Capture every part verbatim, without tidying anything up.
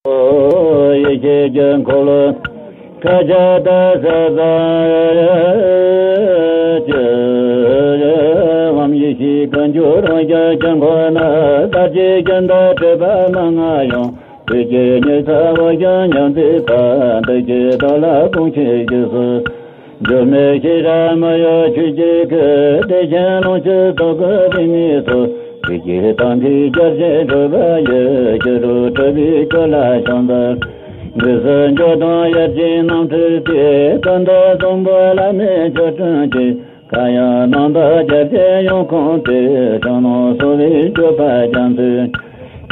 ཡེ་ཤེས་ཀྱི་འཁོར་ལོ་ཁ་བརྒྱ་དང་ས་བརྒྱད་ཀྱི་ལམ། ཡེ་ཤེས་ཀུན་གྱི་རང་བཞིན་དཀྱིལ་འཁོར་ན། ལྟ་བྱེད་ཀྱི་འདུ་བྱེད་པ་མང་ང་ཡང་། དུས་ཀྱི་ཉི་ཚེ་བ་ཀྱང་མྱང་འདས་པ། འདི་ཀྱི་དོན་ལ་དགོངས་ཤིག་རྗེས་སུ། འགྱུར་མེད་ཤེས་རབ་མི་གཡོ་ཆོས་ཀྱི་སྐུ། བདེ་ཆེན་ལོངས་སྤྱོད་རྟོག་གེའི་རིག་གནས་སུ། ཆོས་ཀྱི་གཏམ་གྱི་རྒྱལ་ཆེན་སྒྲོག་པ་ཡི། ཕྱི་རོལ་གྲུབ་པའི་སྐུ་ལ་ཕྱག་འཚལ། འདི་སྲིད་འཇིག་རྟེན་ཡར་གྱི་རྣམ་འཕྲུལ་ཏེ། ཀུན་ཏུ་བཟང་པོ་བླ་མེད་མཆོག་སྤྲིན་གྱི། གང་ཡང་རྣམ་དག་རྒྱལ་ཆེན་ཡོངས་ཁོངས་ཏེ། ཕྱག་ན་གསོལ་བའི་སྤྱོད་པ་རྒྱ་མཚོའི།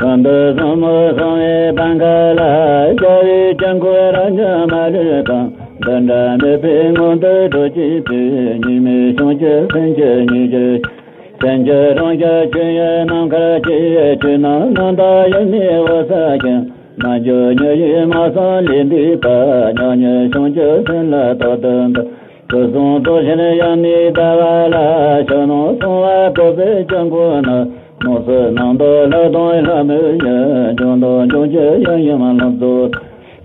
ཀུན་ཏུ་བཟང་མོ་གསང་བའི་པང་ཁ་ལ། རྒྱལ་བའི་དཀྱིལ་འཁོར་རབ་འབྱམས་མ་ལུས་གང་། འདི་འདྲ་མོས་པའི་ངང་དུ་སྒྲུབ་ཀྱི་ཕྱིར། གཉིས་མེད་བྱང་ཆུབ་སེམས་ཀྱི་ཉིད་ཀྱི། སེམས་ཀྱི་རང་བཞིན་ཆོས་ཉིད་རྣམ་དཀར་གྱི། ཆོས་རྣམས་རྣམ་དག་ཡེ་ནས་འོད་གསལ་ཞིང་། རྣལ་འབྱོར་ཉེར་ཞིའི་སྨྲ་བསམ་ལས་འདས་པ། མྱ་ངན་བྱང་ཆུབ་སེམས་ལ་རྟག་ཏུ་འདུད། སྐུ་གསུང་ཐུགས་ཆེན་དབྱིངས་ནས་ཟླ་བ་ལ། ཕྱག་ན་གསང་བ་བཀོད་པའི་དཀྱིལ་འཁོར་ན། སྣང་སྲིད་སྣང་མཐའ་ལྷ་དང་ལྷ་མོ་ཡི། འབྱུང་ལྡན་འབྱུང་ཁྱུ་ཡང་ཡང་ལྷ་ཚོགས།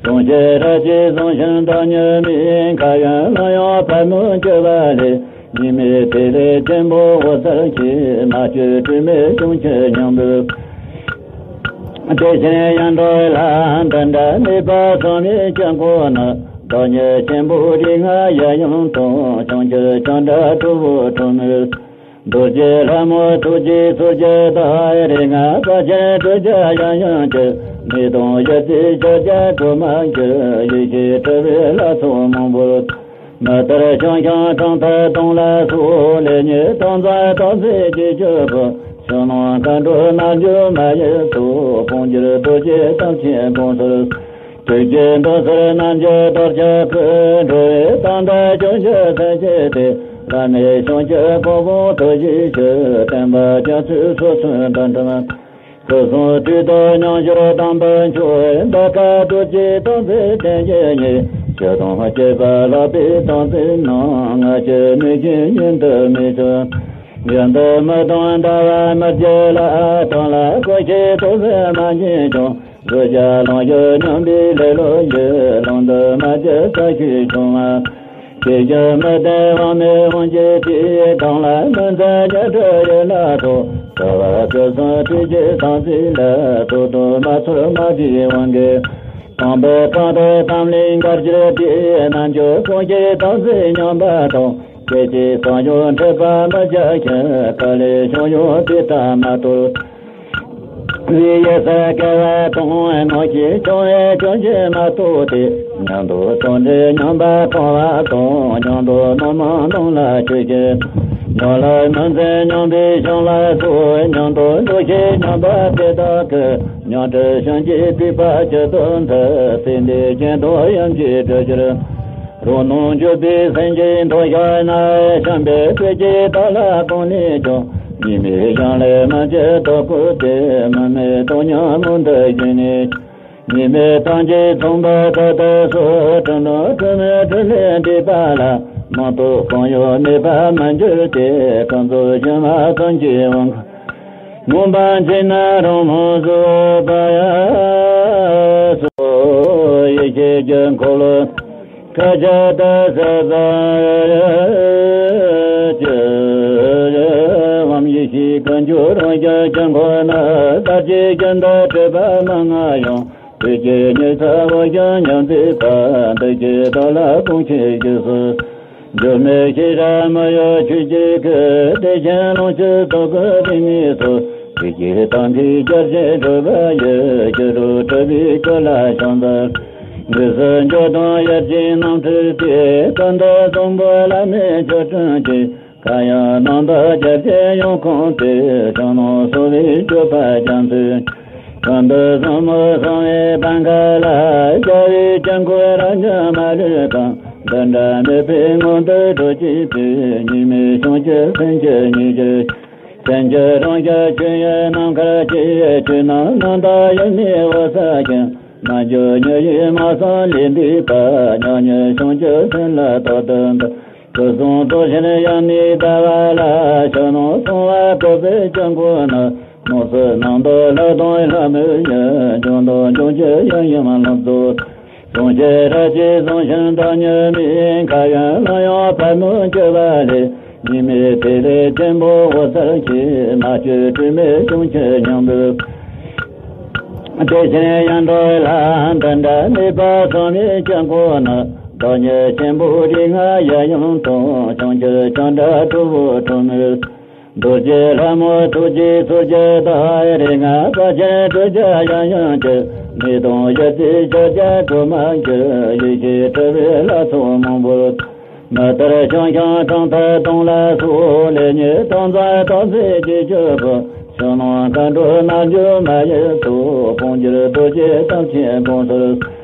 གསུང་ཆེན་རབ་ཀྱིས་བཟུང་ཞིང་བདག་ཉིད་མིན། མཁའ་དབྱིངས་ཀློང་ཡངས་ཕ་ནོར་གྱུར་པ་ལས། གཉིས་མེད་ཐིག་ལེ་ཆེན་པོ་འོད་གསལ་གྱིས། མ་བཅོས་དྲི་མེད་སྐྱོང་ཁྱུ་སྙིང་པོའི། དེ་བཞིན་ཡང་འགྲོ་ལ་འདི་འདྲ་མེད་པ་ཚང་མའི་དཀྱིལ་འཁོར་ན། བདག་ཉིད་ཆེན་པོ་རིགས་ལྔ་ཡབ་ཡུམ་དང་། བྱང་ཆུབ་ཀྱང་སྒྲ་ཁྲོ་བོ་ཁྲོ་མོའི། རྡོ་རྗེ་ལྷ་མོ་ཐུགས་རྗེའི་ཚོགས་ཀྱི་བདག། རིགས་ལྔ་དཔལ་ཆེན་དྲུག་བརྒྱ་ཡང་ཡང་གི། མེ་དང་ཞལ་ཟས་ཕྱག་རྒྱ་སྒྲོལ་མ་གྱུར། ཡེ་ཤེས་ཁྲོ་བོའི་ལྷ་ཚོགས་མང་པོ། མི་ལྟར་ཤང་ཤང་ཁྲང་ཐར་དང་ལ་སོགས། ལེགས་ཉེས་སྟོང་ཚང་སྟོང་ཚད་ཀྱི་སྤྱོད་པ། ཕྱི་ནང་མཁའ་འགྲོ་རྣལ་འབྱོར་མ་ཡི་ཚོགས། དཔུང་གྱུར་རྡོ་རྗེ་ཐམས་ཅད་དགོངས་སུ། ཐུགས་རྗེའི་འདུན་སར་རྣལ་འབྱོར་གདོལ་བྱ་ཁུ། འགྲོ་བའི་དོན་དག་སྐྱོང་རྒྱུ་སེམས་བསྐྱེད་དེ། བླ་མེད་བྱང་ཆུབ་གོ་འཕང་ཐོབ་ཤོག་ཤིག། བསྟན་པ་རྒྱ་མཚོའི་སོ་སོའི་འགྲོ་འགྲུལ། སྐུ་གསུང་ཐུགས་དང་མཉམ་བཞག་དམ་པ་མཆོག། འདི་ཀ་རྡོ་རྗེ་ཐམས་ཅད་ཐེག་མཆོག་ཉིད། ཆོས་དང་བཅས་པ་ལྷག་པའི་དམ་ཚིག་རྣམས། སྔ་ཕྱི་ནུས་ཤིང་ཉིད་དུ་མི་འཆུག། ཡུན་དུ་མི་ལྡང་ཟླ་བ་མི་འགྱུར་ལ། གང་ལ་གང་འཁྱིལ་ཐོག་ཟད་མ་ཉམས་ཀྱང་། བཟོད་བྱ་ལོངས་སྤྱོད་མཉམ་པའི་ལེ་ལོ་ཡི། ལོང་དུ་མ་གྱུར་ས་བཅུའི་འབྱུང་བ། སྐྱེ་འཆི་མི་ལྡན་དབང་མེད་དབང་གྱུར་ཏེ། གང་ལ་མི་འཛིན་ཉོན་སྒྲིབ་ཡུལ་ལ་ཐོགས། བྲལ་བ་སྐུ་གསུང་ཐུགས་ཀྱི་དམ་ཚིག་ལ། ཐོགས་རྡུགས་མ་ཚོར་མ་བྲིས་དབང་གིས། དང་པོ་གང་ཐོབ་དམ་ལས་འགལ་གྱུར་ཏེ། རྣལ་འབྱོར་དཀོན་ཤེས་དམ་ཚིག་ཉམས་པ་དང་། སྐད་ཅིག་གསང་སྦྱོར་འཁྲུལ་པ་མི་བྱ་ཞིང་། ག་ལས་བྱུང་ཡང་དེ་ལྟར་མ་དོར། བའི་ཡེ་ཤེས་སྐྱེ་བ་དང་། ངོ་ཤེས་བྱང་བའི་སྐྱོན་གྱིས་མ་རྟོགས་ཏེ། ཉམས་རྟོགས་དོན་འདྲེས་ཉམས་པ་སྤང་བ་དང་། ཉམས་རྟོགས་ནོར་མང་སྣང་ལ་སྤྱོད་ཀྱི། ཉམས་ལ་མི་འཛིན་མྱོང་བའི་ཞིང་ལ་སོགས། ཉམས་རྟོགས་འདུ་ཤེས་ཉམས་པ་དེ་དག་གི། ཉམས་འདྲེས་ཞིང་གི་སྡིག་པ་ཇི་ལྟར་འདུལ། སྲིད་འདིའི་རྐྱེན་དང་ཡང་གཅིག་འབྲལ་ཕྱིར། རང་སྣང་འགྱུ་བའི་སེམས་ཀྱིས་མཐོལ་བཤགས་ན། བྱམས་པའི་སྤོས་ཀྱི་ཐབས་ལ་གང་ལས་ཀྱང་། གཉིས་མེད་གཞན་ལས་མི་འགྱུར་དོ་ཀུན་ཏེ། མི་མེད་སྟོང་ཉིད་ངང་དུ་བཞུགས་ནས། གཉིས་མེད་ཐམས་ཅད་མཚུངས་པར་རྟག་ཏུ་གཟིགས། དྲི་ནི་དྲི་མེད་དྲི་ལས་འདས་པ་ལ། མིང་ཐོ་གང་ཡང་མེད་པར་མི་འགྱུར་ཏེ། ཀུན་རྫོབ་ཞི་བ་ཐམས་ཅད་དབང་། མངོན་པར་མཁྱེན་ན་རང་སྨོན་བཟོད་པ་ཡ། ཡེ་ཤེས་ཀྱི་འཁོར་ལོ་ཁ་བརྒྱ་དང་ས་བརྒྱད་ཀྱི། ལམ་ཡེ་ཤེས་ཀུན་གྱི་རང་བཞིན་དཀྱིལ་འཁོར་ན། ལྟ་བྱེད་ཀྱི་འདུ་བྱེད་པ་མང་ང་ཡང་། དུས་ཀྱི་ཉི་ཚེ་བ་ཀྱང་མྱང་འདས་པ། འདི་ཀའི་དོན་ལ་དགོངས་ཤིག་རྗེས་སུ། འགྱུར་མེད་ཤེས་རབ་མི་གཡོ་ཆོས་ཀྱི་སྐུ། བདེ་ཆེན་ལོངས་སྤྱོད་རྟོག་གེའི་རིག་གནས་སུ། ཆོས་ཀྱི་གཏམ་གྱི་རྒྱལ་ཆེན་སྒྲོག་པ་ཡི། ཕྱི་རོལ་གྲུབ་པའི་སྐུ་ལ་ཕྱག་འཚལ། འདི་སྲིད་འཇིག་རྟེན་ཡར་གྱི་རྣམ་འཕྲུལ་ཏེ། ཀུན་ཏུ་བཟང་པོ་བླ་མེད་མཆོག་སྤྲིན་གྱི། གང་ཡང་རྣམ་དག་རྒྱལ་ཆེན་ཡོངས་ཁོངས་ཏེ། ཕྱག་ན་གསོལ་བའི་སྤྱོད་པ་རྒྱ་མཚོའི། ཀུན་ཏུ་བཟང་མོ་གསང་བའི་པང་ཁ་ལ། རྒྱལ་བའི་དཀྱིལ་འཁོར་རབ་འབྱམས་མ་ལུས་གང་། འདི་འདྲ་མོས་པའི་ངང་དུ་སྒྲུབ་ཀྱི་ཕྱིར། གཉིས་མེད་བྱང་ཆུབ་སེམས་ཀྱི་ཉིད་ཀྱི། སེམས་ཀྱི་རང་བཞིན་ཆོས་ཉིད་རྣམ་དཀར་གྱི། ཆོས་རྣམས་རྣམ་དག་ཡེ་ནས་འོད་གསལ་ཞིང་། རྣལ་འབྱོར་ཉེར་ཞིའི་སྨྲ་བསམ་ལས་འདས་པ། མྱ་ངན་བྱང་ཆུབ་སེམས་ལ་རྟག་ཏུ་འདུད། སྐུ་གསུང་ཐུགས་ཆེན་དབྱིངས་ནས་ཟླ་བ་ལ། ཕྱག་ན་གསང་བ་བཀོད་པའི་དཀྱིལ་འཁོར་ན། ནོར་སྲིད་ནང་དུ་ལྷ་དང་ལྷ་མོ་ཡི། འབྱུང་དང་འབྱུང་བྱེད་ཡང་ཡིན་ལོངས་སུ། གཟུང་བྱེད་རབ་ཀྱིས་བཟུང་ཞིང་བདག་ཉིད་མིན། མཁའ་ཡང་ལམ་ཡང་ཕར་སྣང་གྱུར་པ་ལས། གཉིས་མེད་ཐིག་ལེ་ཆེན་པོ་འོད་གསལ་གྱིས། མ་བཅོས་དྲི་མེད་འབྱུང་ཁྱབ་སྙིང་པོའི། དེ་བཞིན་ཡང་འགྲོ་ལ་འདི་འདྲ་ནུས་པ་ཚང་བའི་དཀྱིལ་འཁོར་ན། བདག་ཉིད་ཆེན་པོ་རིགས་ལྔ་ཡབ་ཡུམ་དང་། བྱང་ཆུབ་ཀྱང་འདྲ་གྲོགས་པོ་གྲོགས་མོ། རྡོ་རྗེ་ལྷ་མོ་ཐུགས་རྗེའི་ཚོགས་ཀྱི་བདག་རིགས་ལྔ་དཔལ་ཆེན་ཁྲོ་རྒྱལ་ཡབ་ཡུམ་གྱི། མི་གདོང་ཡབ་རྩེའི་ཕྱག་རྒྱ་སྒྲོལ་མ་གྱུར། ཡེ་ཤེས་ཁྲོ་བོའི་ལྷ་ཚོགས་མང་པོར། མི་ལྟར་ཤང་ཤང་གྲངས་མཐའ་སྟོང་ལ་སོགས། ལས་ཉིད་སྟོང་རྩ་སྟོང་ཚད་ཀྱི་སྤྱོད་པ། ཕྱི་ནང་མཁའ་འགྲོ་རྣལ་འབྱོར་མ་ཡི་ཚོགས། དཔུང་གྱུར་རྡོ་རྗེ་ཐམས་ཅད་དགོངས་སུ།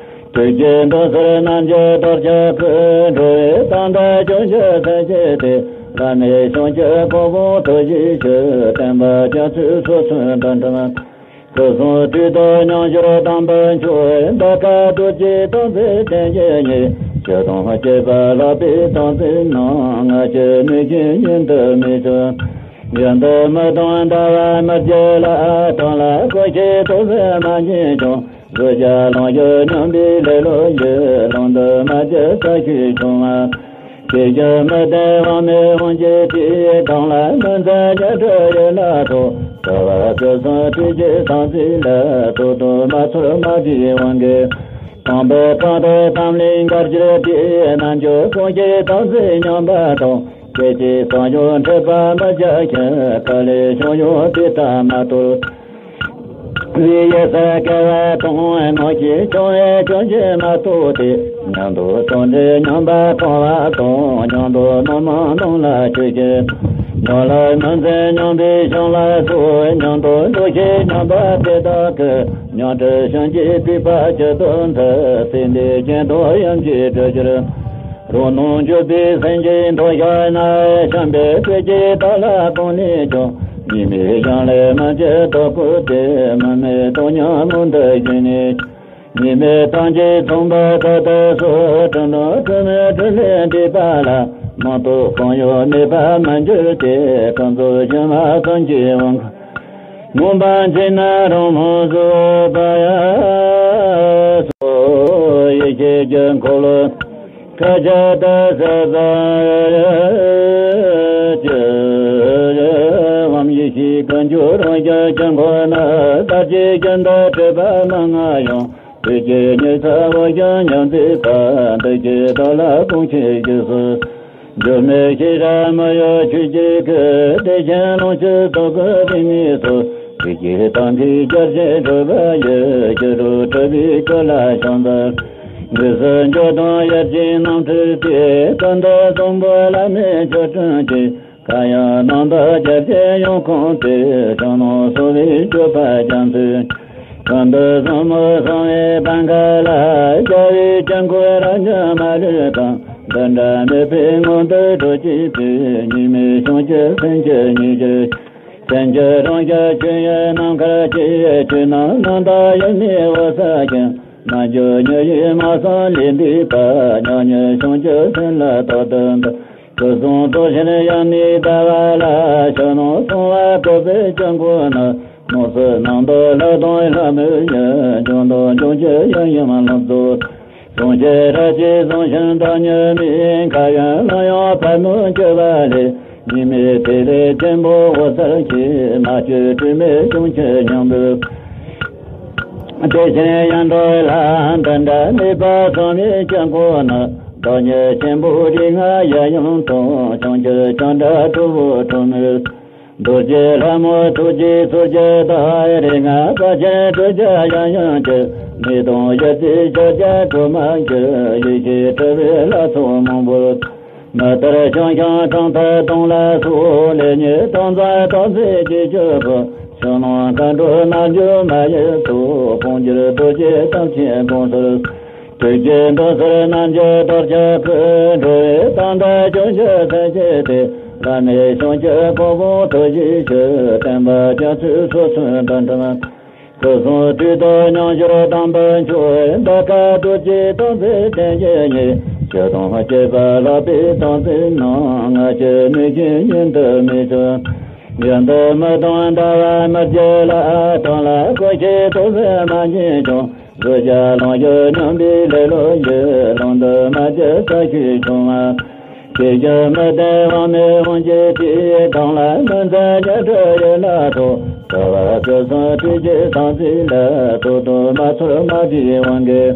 ཐུགས་རྗེའི་འདུན་སར་རྣལ་འབྱོར་གདོལ་བྱ་ཁུ། འགྲོ་བའི་དོན་དུ་སྐྱོང་བྱེད་མཚན་བཅས་ཏེ། བླ་མེད་བྱང་ཆུབ་གོ་འཕང་ཐོབ་ཤིག་ཤིག་བསྟན་པ་རྒྱ་མཚོའི་སོ་སོར་འགྲིམ་འགྲིམ། སྐུ་གསུང་ཐུགས་དང་མཉམ་སྦྱོར་དམ་པ་མཆོག། འདི་ཀ་རྡོ་རྗེ་ཐམས་ཅད་བརྟན་བཞིན་ཉིད། ཆོས་དང་བཅས་པ་ལག་པའི་དམ་ཚིག་རྣམས། སྔར་བྱས་ནུས་ཤིང་ཉིད་དུ་མི་འཆུག། ཡུན་དུ་མི་ལྡང་ཟླ་བ་མི་འགྱུར་ལ། གང་ལ་བཀོད་ཤིང་རྟོག་ཟད་མ་ཉིད་ཀྱང་། བཟོད་བྱ་ལོངས་སྤྱོད་མཉམ་པའི་ལེ་ལོ་ཡི། ལོང་དུ་མ་གྱུར་ས་ཞིག་བྱུང་བ། ཤེས་བྱ་མི་ལྡན་དབང་མེད་དབང་གྱུར་ཏེ། གང་ལ་མི་འཛིན་ཉོན་སྒྲིབ་ཡུལ་ལ་ཐོགས། རྩ་བ་སྐུ་གསུང་ཐུགས་ཀྱི་དམ་ཚིག་ལ། ཐོགས་རྡོ་མ་ཚོར་མ་བྲིས་དབང་གིས། དང་པོ་གང་དུ་དམ་ལས་འགལ་གྱུར་ཏེ། རྣལ་འབྱོར་དཀོན་ཞིང་དམ་ཚིག་ཉམས་པ་དང་། སྐད་ཅིག་སང་ཡང་འཕྲད་པ་མི་བྱ་ཞིང་། ག་ལས་བྱུང་ཡང་དེ་ལྟར་མ་དོར། བའི་ཡེ་ཤེས་སྐྱེ་བ་དང་། ངོ་ཤེས་བྱུང་བས་སྐྱོན་ཅན་མ་རྟོགས་ཏེ། མཉམ་དུ་ཟུང་འབྲེལ་མཉམ་པར་སྤངས་པ་དང་། མཉམ་དུ་ནོར་མང་ལོངས་ལ་སྤྱོད་ཅིང་། མྱོང་ལ་མི་འཛིན་མྱོང་པའི་ཞིང་ལ་སོགས། མཉམ་དུ་འགྲོ་ཞིང་མཉམ་པ་དེ་དག་གི། མྱང་འདྲ་ཞིང་སྐྱེས་པའི་བར་གྱི་དོན་དུ། སྲིད་འདིའི་རྐྱེན་དང་ཡང་གཅིག་འབྲེལ་གྱུར། རང་སྣང་འགྱུ་བའི་སེམས་ཀྱི་མཐོལ་བཤགས་ན། བྱམས་པའི་སྤྲོས་བཅས་དག་ལ་སྤངས་ནས་ཀྱང་། གཉིས་མེད་གཞན་ལས་མི་འགྱུར་རྟོགས་དགོས་ཏེ། མི་མེད་སྟོང་ཉིད་ངང་དུ་བཞུགས་ནས། གཉིས་མེད་ཐམས་ཅད་མཚུངས་པ་དག་ཏུ་གསོལ། དྲི་མ་དྲི་མེད་དྲི་ལས་འདས་པ་ལ། མ་རྟོགས་གང་ཡང་མེད་པར་མི་འགྱུར་ཏེ། ཀུན་རྫོབ་སྒྱུ་མ་ཐམས་ཅད་དབང་མངོན་པར་མཁྱེན་ན་རང་སྨོན་བཟོད་པ་ཡ། སོ། ཡེ་ཤེས་ཀྱི་འཁོར་ལོ་ཁ་བརྒྱ་དང་ས་བཟང་ཡ། ཀྱི་ཡ། འམ་ཡེ་ཤེས་ཀུན་འབྱུང་རང་བཞིན་དཀྱིལ་འཁོར་ན། ལྟར་གྱི་རྒྱུན་དུ་སྤྲོས་པ་མང་ང་ཡང་། དུས་ཀྱི་ཉི་ཚེ་བ་ཞིང་ཉམས་མཛད་པ། འདི་ཀྱི་བདག་ལ་དགོངས་ཤིག་ཞུས་སོ། འགྱུར་མེད་ཤེས་རབ་མི་གཡོ་ཆོས་ཀྱི་སྐུ། དེ་བཞིན་ལོངས་སྤྱོད་རྟོག་གེ་རིགས་ལྔའི་ཚོགས། དེ་ཀྱི་དམ་པའི་རྒྱ་ཆེན་སྒྲུབ་པ་ཡི། ཕྱི་རོལ་གྲུབ་པའི་སྐུ་ལ་ཕྱག་འཚལ། དངོས་སུ་འཇུག་དང་ཡར་བཅས་རྣམ་འཕྲུལ་ཏེ། ཀུན་ཏུ་བཟང་པོ་བླ་མེད་མཆོག་སྤྲིན་གྱི། གང་ཡང་རྣམ་དག་རྒྱ་ཆེན་ཡོངས་ཁོངས་ཏེ། ཕྱག་ན་གསོལ་བའི་སྤྱོད་པ་རྒྱ་མཚོའི། ཀུན་ཏུ་བཟང་མོ་གསང་བའི་པང་ཁ་ལ། རྒྱལ་བའི་དཀྱིལ་འཁོར་རབ་འབྱམས་མ་ལུས་གང་། འདི་འདྲ་མོས་པའི་ངང་དུ་སྤྲོ་བྱེད་པའི། གཉིས་མེད་བྱང་ཆུབ་སེམས་ཀྱི་ཉེར་བཞག་སེམས་ཀྱི་རང་རྒྱལ་ཆོས་དབྱིངས་ནམ་མཁར་གྱི། ཆོས་རྣམས་རྣམ་དག་དབྱེར་མེད་འོད་གསལ་ཞིང་། རྣལ་འབྱོར་ཉེར་བཞི་སྨྲ་བསམ་ལས་འདས་པ། མྱ་ངན་བྱང་ཆུབ་སེམས་ལ་རྟག་ཏུ་འདུད། སྐུ་གསུང་ཐུགས་བཞིན་དབྱིངས་ནས་ཟླ་བ་ལ། ཕྱི་ནང་གསང་བ་བཀོད་པའི་དཀྱིལ་འཁོར་ན། ནང་སྲིད་ནང་དུ་ལྷ་དང་ལྷ་མོ་ཡི། འབྱུང་དང་འབྱུང་བྱེད་ཡང་ཡིན་ལོངས་སུ། གཟུང་བྱེད་རབ་ཀྱིས་བཟུང་ཞིང་བདག་ཉིད་མིན། མཁའ་ཡང་ལམ་ཡང་ཕར་སྣང་གྱུར་པ་ལས། གཉིས་མེད་ཐིག་ལེ་ཆེན་པོ་འོད་གསལ་གྱིས། མ་བཅོས་དྲི་མེད་འབྱུང་ཁྱབ་སྙིང་པོའི། དེ་བཞིན་ཡང་འགྲོ་ལ་འདི་འདྲ་ནུས་པ་ཚང་བའི་དཀྱིལ་འཁོར་ན། བདག་ཉིད་ཆེན་པོ་རིགས་ལྔ་ཡབ་ཡུམ་དང་། བྱང་ཆུབ་ཀྱང་འདྲ་གྲོགས་པོ་གྲོགས་མོའི། རྡོ་རྗེ་ལྷ་མོ་ཐུགས་རྗེའི་ཚོགས་ཀྱི་བདག་རིགས་ལྔ་དཔལ་ཆེན་ཁྲོ་རྒྱལ་ཡབ་ཡུམ་གྱི། མི་གདོང་ཡབ་རྩེའི་ཕྱག་རྒྱ་སྒྲོལ་མ་གྱུར། ཡེ་ཤེས་ཁྲོ་བོའི་ལྷ་ཚོགས་མང་པོར། མི་ལྟར་ཤང་ཤང་གྲངས་མཐའ་སྟོང་ལ་སོགས། ལས་ཉིད་སྟོང་རྩ་སྟོང་ཚད་ཀྱི་སྤྱོད་པ། ཕྱི་ནང་མཁའ་འགྲོ་རྣལ་འབྱོར་མ་ཡི་ཚོགས། དཔུང་གྱུར་རྡོ་རྗེ་ཐམས་ཅད་དགོངས་སུ། ཐུགས་རྗེའི་འདུན་སར་རྣལ་འབྱོར་གདོལ་བྱ་ཁུ། འགྲོ་བའི་དོན་དུ་སྐྱོང་བྱེད་མཚན་བཅས་ཏེ། བླ་མེད་བྱང་ཆུབ་གོ་འཕང་ཐོབ་ཤིག་ཤིག་བསྟན་པ་རྒྱ་མཚོའི་སོ་སོར་འགྲིམ་འགྲིམ། སྐུ་གསུང་ཐུགས་དང་མཉམ་སྦྱོར་དམ་པ་མཆོག། འདི་ཀ་རྡོ་རྗེ་ཐམས་ཅད་བརྟན་བཞིན་ཉིད། ཆོས་དང་བཅས་པ་ལག་པའི་དམ་ཚིག་རྣམས། སྔར་བྱས་ནུས་ཤིང་ཉིད་དུ་མི་འཆུག། ཡོན་ཏན་མི་གཏོང་ཟླ་བ་མི་བརྗེད་ལ། གཏོང་ལ་གོ་ཤེས་ཐོག་ཟད་མ་ཉིད་ཀྱང་། བཟོད་བྱ་ལོངས་སྤྱོད་སྙོམས་པའི་ལེ་ལོ་ཡི། ལོང་དུ་མ་བྱེད་ས་ཞིག་བྱུང་བ། ཤེས་བྱ་མི་ལྡན་དབང་མེད་དབང་སྐྱེས་དེ། གང་ལ་མི་འཛིན་ཉན་ཁྲི་ཡི་ལ་ཐོག །བྱ་བ་སྐུ་གསུང་ཐུགས་ཀྱི་སངས་རྒྱས་ལ། ཐོག་ཏུ་མ་ཚོར་མ་བྲིས་དབང་གིས།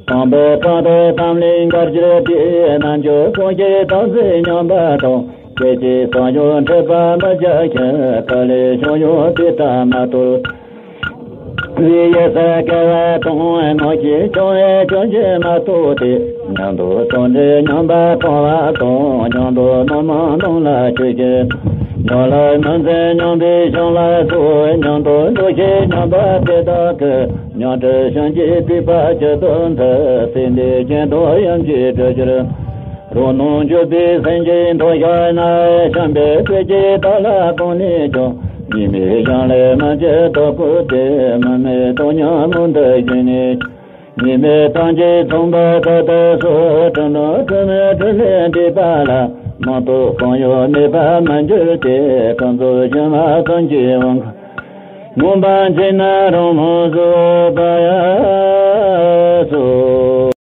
དང་པོ་དང་དུ་དམ་ལས་འགལ་གྱུར་ཏེ། རྣལ་འབྱོར་ཀུན་གྱི་དམ་ཚིག་ཉམས་པ་དང་། སྐད་ཅིག་གསང་སྦྱོང་འཁྲིད་པ་མི་བྱ་ཞིང་། བཀའ་ལས་བྱུང་ཡང་དེ་ལྟར་མ་དོར། བའི་ཡེ་ཤེས་སྐལ་བ་དང་། ངོ་ཤེས་བྱུང་བས་སྐྱོན་ཅི་མ་རྟོགས་ཏེ། ཉམས་རྟོགས་ཟུང་འབྲེལ་ཉམས་པ་སྤང་བ་དང་། ཉམས་རྟོགས་རྣམ་མང་རྣམས་ལ་ཆོས་ཅན། ཉམས་ལ་མི་འཛིན་ཉམས་པའི་ཞིང་ལ་སོགས། ཉམས་རྟོགས་འདུ་ཤེས་ཉམས་པ་དེ་དག་གི། ཉམས་འདྲེན་ཞིང་གི་སྡིག་པ་ཅི་ལྟར་འདུལ། སྲིད་འདིའི་རྐྱེན་དང་ཡང་གཅིག་འགྲོ་རྒྱུར། རང་སྣང་འགྱུར་བའི་སེམས་ཀྱི་མཐོ་ཤ་ན། བྱམས་པའི་སྤྲོས་ཀྱིས་བདག་ལ་གང་ནས་ཀྱང་། ཉེས་དམིགས་གཞན་ལས་མ་སྐྱེས་བདག་པོ་སྟེ། མི་དམིགས་སྟོང་ཉིད་མུ་མཐུད་བཞིན་ནས། ཉེས་དམིགས་ཐམས་ཅད་མཚུངས་པར་རྟག་ཏུ་སོལ། དྲི་ནོར་དྲི་མེད་དྲི་ལས་འདས་པ་ལ། མ་རྟོགས་གང་ཡང་གནས་པར་མ་འགྱུར་ཏེ། ཀུན་རྫོབ་སྒྱུ་མ་བསམ་གྱིས་དབང་། མངོན་པར་མཁྱེན་ན་རང་སྨོན་རྫོགས་པ་ཡང་།